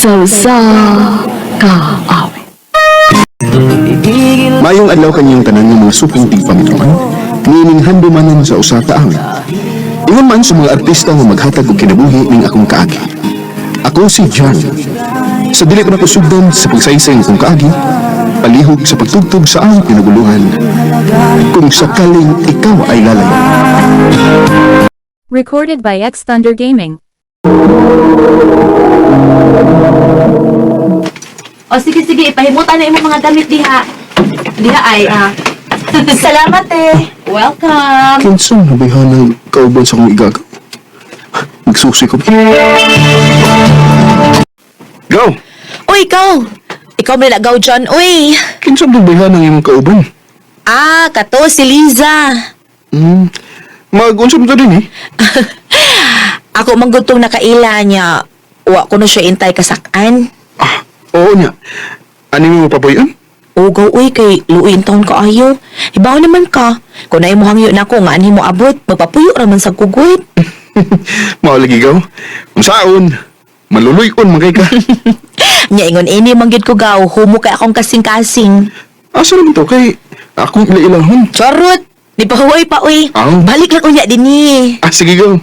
Sa usa ka awit. Mayong adlaw kanyang tanan ng mga suking tigpamintawan, niining handumanan sa usa ka awit. Ingon man sa mga artista nga maghatag og kinabuhi ning akong kaagi. Ako si John. Sa dili ko na kusugdan sa pagsaysay ng akong kaagi, palihog sa pagtugtog sa awit pinaguluhan. Kung sakaling ikaw ay lalayo. Recorded by X Thunder Gaming. O sige, sige, ipahimutan na imong mga damit diha. Diha ay, ah. Salamat eh. Welcome. Kinsang nabihanang kauban sa akong igagaw. Magsusi ko. Go! Uy, ikaw. Ikaw may lagaw dyan, uy. Kinsang nabihanang imong kauban. Ah, kato si Liza. Mag-unsa mo to din eh. Ako manggutong nakaila niya. Wa ko na siya intay kasakan. Ah, oo niya. Ano mo mapapuyan? Ugaw, uy, kay luoy taon ka ayo. Ibaw naman ka. Kung na imo hangyo na ko, nga anhi mo abot, magpapuyo raman sa kugoy. Maulagi gaw. Kung saon, maluluy-on man kay ka. Nya ingon ini manggid ko gaw, humo kay akong kasing-kasing. Asa naman to kay akong ila-ilahon. Charot! Di pa huway pa, uy. Aw. Balik lang unya dinhi. Ah, sige gaw.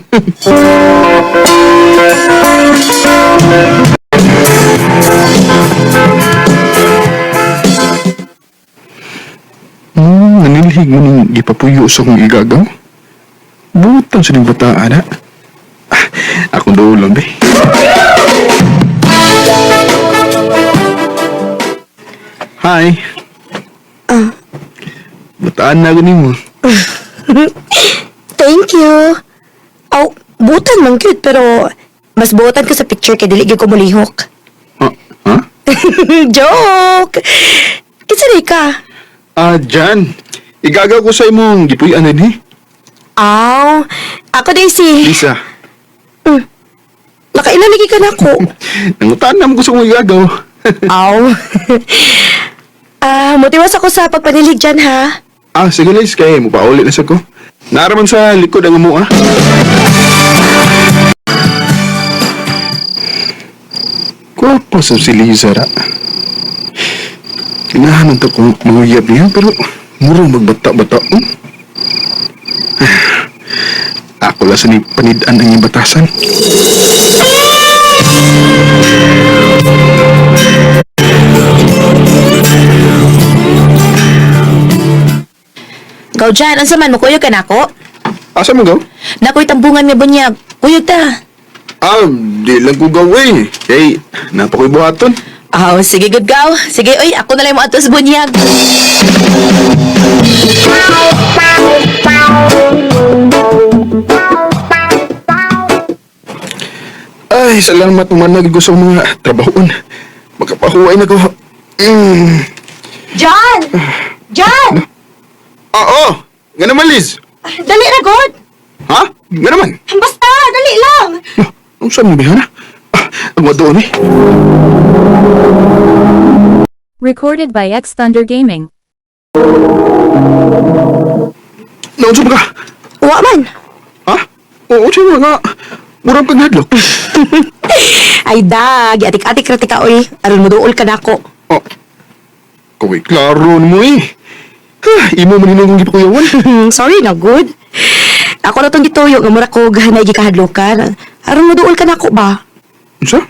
Nanilhig mo ning gipapuyo sa akong igagaw. Butang sa ning bataan, ha? Ah, akong doolon, be. Hi. Bataan na ako nimo. Thank you. Oh, butan man cute pero mas butan ko sa picture kay dili gyud ko molihok. Ah, ha? Joke. Kinsa ni ka? Ah, Jan. Igagaw ko sa imong gipuy-an din, eh. Aw, ako day si. Lisa. Nakaila lagi ka nako. Nangutaan naman ko sa akong igagaw. Aw. Ah, motiwas ako sa pagpanilig dyan ha. Ah, sige Liz, kay mupauli na sa ko. Naraman sa likod ang umu, ah. Kwapo sa si Liza ra. Kinahanan to kung manguyab niya, pero murang magbata-bata. Ako lang sa ni panidan ang iyong batasan. Gaw dyan, unsa man mukuyog ka nako? Asa mo gaw? Nakoy tambungan nga bunyag. Kuyog ta. Ah, di lang ko gaw eh. Kay, napakoy buhaton. Aw, sige good gaw. Sige, oy, ako na lang mo atos bunyag. Ay, salamat umanag ko sa mga trabahoon. Makapahuway na ko. John! John! Oo! Oh, nga naman, Liz! Dali na, God! Ha? Nga naman! Basta, dali lang! Ah, ang saan mo bihana? Ah, ang wadoon eh. Recorded by X Thunder Gaming. Naunsa ba ka? Wa man. Ha? Oo, siya nga. Murang kang hadlok. Ay da, giatik-atik ra tika oy. Aron moduol ka nako. Oh. Kaway, klaro mo eh. Ha, imo man hinong kong gipakuyawan. Sorry na good. Ako na tong gituyo nga mura ko naigi kahadlokan. Aron moduol ka nako ba? Unsa?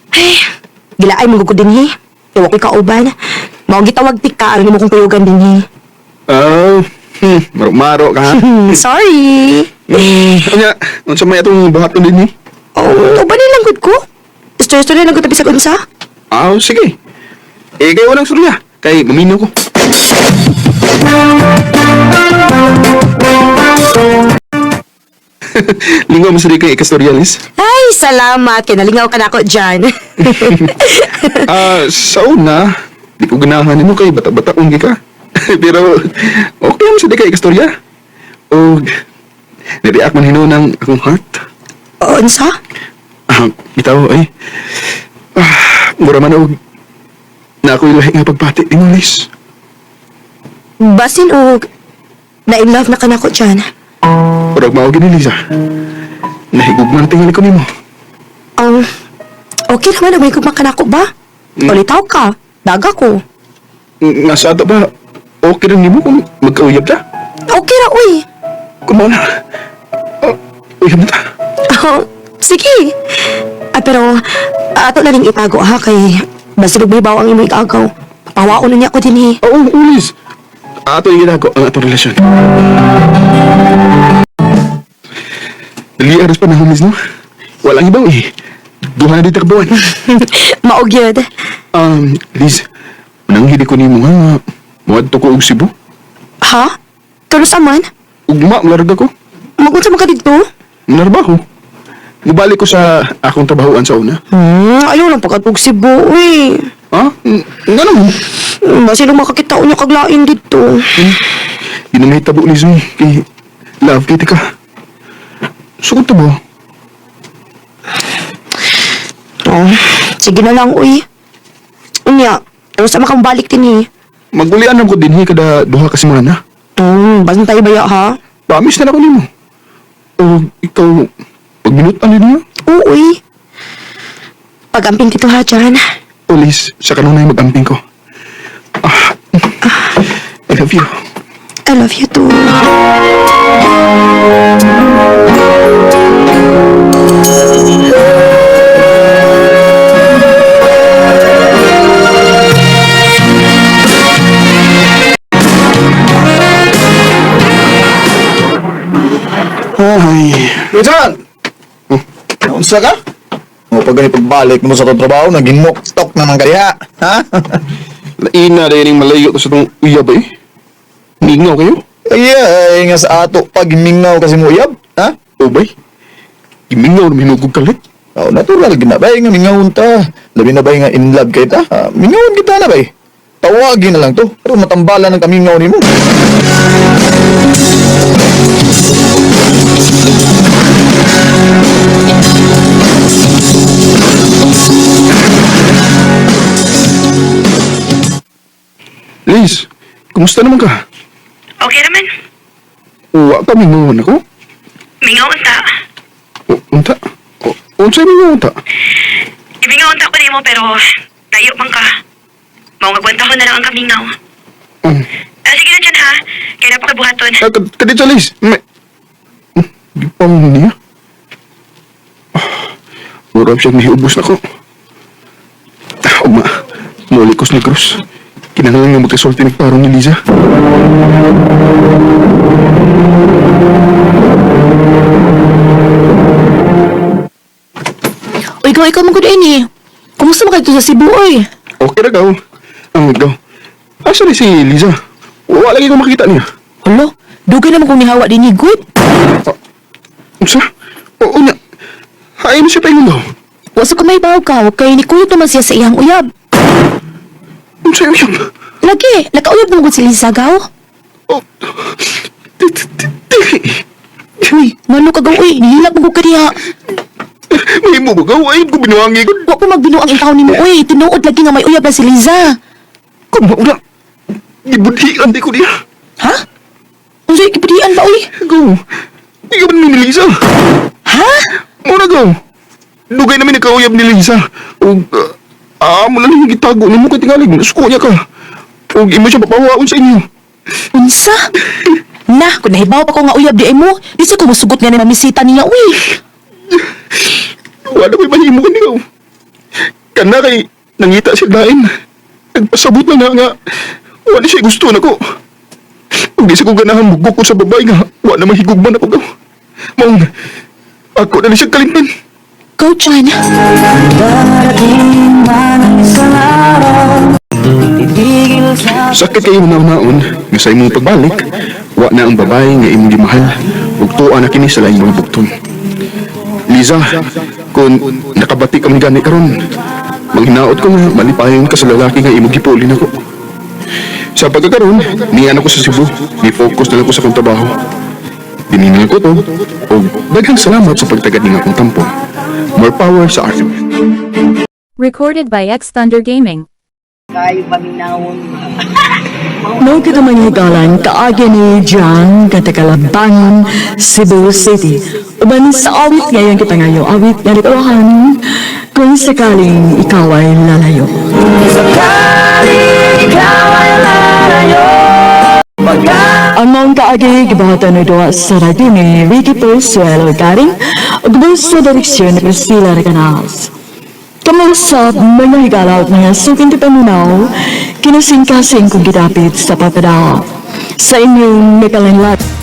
Ay, gilaay mo gud dinhi. Iwa ko'y kauban. Mao gitawag tika aron nimo kong kuyugan dinhi. Ah, maro-maro ka ha? Sorry. Anya, unsa may atong buhaton din eh? Oh, uban lang gud ko. Story-story lang gud ta bisag unsa. Ah, sige. Eh, kayo walang surya. Kay, maminaw ko. Lingaw mo sa kay ikastorya, Liz. Ay, salamat. Kinalingaw ka nako dyan. Ah, sa una, di ko ganahan nimo kay bata-bata kong ka. Pero, okay mo sa kay ikastorya. O, nireact man hinuon ang akong heart. Oh, unsa? Ah, bitaw, ay. Ah, mura man og na ako'y lahi nga pagpati nimo, Liz. Basin og na in love na ka nako dyan. Murag mao gini, Liza. Nahigugma na tingali ko nimo. Ang Okay naman, may gugma ka nako ba? Ulitaw ka. Daga ko. Nga sa ato ba, okay lang nimo kung magkauyab ta? Okay ra, uy. Kung mao na, oh, uyab na ta. Oh, sige. Ah, pero ato na rin itago ha kay basilog may baw ang imong igagaw. Papawaon na niya ko din eh. Oo, ulis. Ato yung ginagawa ang atong relasyon. Dali, aras pa na humis, no? Walang ibaw eh. Duha na dito kabuan. Maog yun. Liz, mananghidi ko nimo nga. Muadto ko og Cebu. Ha? Kano sa man? Ugma, malarga ko. Magunsa man ka dito? Manarbaho. Mubalik ko sa akong trabahoan sa una. Ayaw lang pagkatug Cebu, uy. Ha? Nga naman. Basilog makakita niya kaglain dito. Di na may tabo, Liz, eh. Kay, love, kay ka. Sukot ba? Oh, sige na lang, uy. Unya, ano sa makambalik din eh. Magulian ko din, eh, kada duha ka semana. Bantay ba ya, ha? Promise na lang ko nimo. O, ikaw, pagminutan din niyo. Oo, uy. Pag-amping dito ha, Jan. O, Liz, sa kanunay mag-amping ko. Ah, I love you. I love you too. Ay, Minsan! Unsa ka? O pag ganit pagbalik mo sa itong trabaho, naging muktok naman kaya. Ha? laina na yung malayo ko sa itong uyab eh. Mingaw kayo? Ay, ay, nga sa ato, pag mingaw kasi mo uyab. Ha? O bay? Imingaw na minugog kalit. Oh, natural, ginabay nga mingawon ta. Labi na bay nga in love kay ta. Ha? Mingawon kita na bay. Tawagin na lang to. Pero matambalan ang kamingaw nimo. Liz, kumusta naman ka? Okay naman. Uwa ka, mingawan ako? Mingaw unta. O, unta? O, unsay mingaw unta? Imingaw unta ko nimo pero layo man ka. Maungagwanta ko na lang ang kamingaw. Um, Ah, sige na dyan ha. Kaya napakabuhaton. ah, kadito, Liz. May... Di pa mo niya. Ah, murag siyang nihiubos na ko. Ah, ugma. Muli ko sa Negros. Kinahanglan nga magkasulti nagtarong ni Liza. Uy, ikaw, ikaw man gud eh. Kumusta man kayo sa Cebu, oy? Okay ra gaw. Ang gaw. Asa ni si Liza? Wala lagi ko makita niya. Hala, dugay naman kong nihawa din ni good. Unsa? Oo niya. Hain na siya paingon daw. Wa sa kumay baw ka, kay nikuyog naman siya sa iyang uyab. Unsa yung Lagi, nakauyab naman gud si Liza gaw. Oh. Di, di, di, di. Uy, ngano ka gaw, uy, nihilak mo ka diha. May mo ba gaw? Ay, ko binuangi ko. Wa pa magbinuang ang taon nimo, uy. Tinuod lagi nga may uyab na si Liza. Kung mauna. Gibudhian di ko niya. Ha? Unsay gibudian ba, uy? Go. Di ka man ni Liza. Ha? Muna gaw. Dugay namin nagkauyab ni Liza. O, amo na lang yung gitago ni mo kay tingalig. Suko niya ka. O, imo siya papawaon sa inyo. Unsa? Na, kung nahibaw pa ko nga uyab di ay mo, di sa ko musugot nga ni mamisita niya, uy. Wala ko'y mahimo ka niyo. Kana kay nangita siya lain. Nagpasabot na na nga. Wala siya gusto na ko. Kung di sa ko ganahan mugok ko sa babae nga, wala mahigugman ako gaw. Maong, ako na lang siya kalimpan. Go, Chan. Sakit kayo naon nga sa imong pagbalik, wa na ang babae nga imong gimahal, ug tuwa na kini sa laing mga bugton. Liza, kung nakabati ka man gani karon, manghinaot ko nga malipayon ka sa lalaki nga imong gipuli nako. Sa pagkakaroon, niyan ako sa Cebu, ni-focus na lang ko sa akong trabaho. Dininang ko to, ug daghang salamat sa pagtagad ning akong tampo. More power sa RMN. Recorded by X Thunder Gaming. No kita mangigalan kaagi ni John Katakalabangon, Cebu City. Uban sa awit ngayon kita ngayo, awit nga nagkawahan kung sakaling ikaw ay lalayo. Ang maong kaagi gibuhatan ni duwa sa radyo ni Ricky Pozuelo Garing ug sa direksyon ni Priscilla Recanas. Kamusta mga higala at mga suking pamunaw, kinasing-kasing kong gidapit sa papadao. Sa inyong nakalanlat.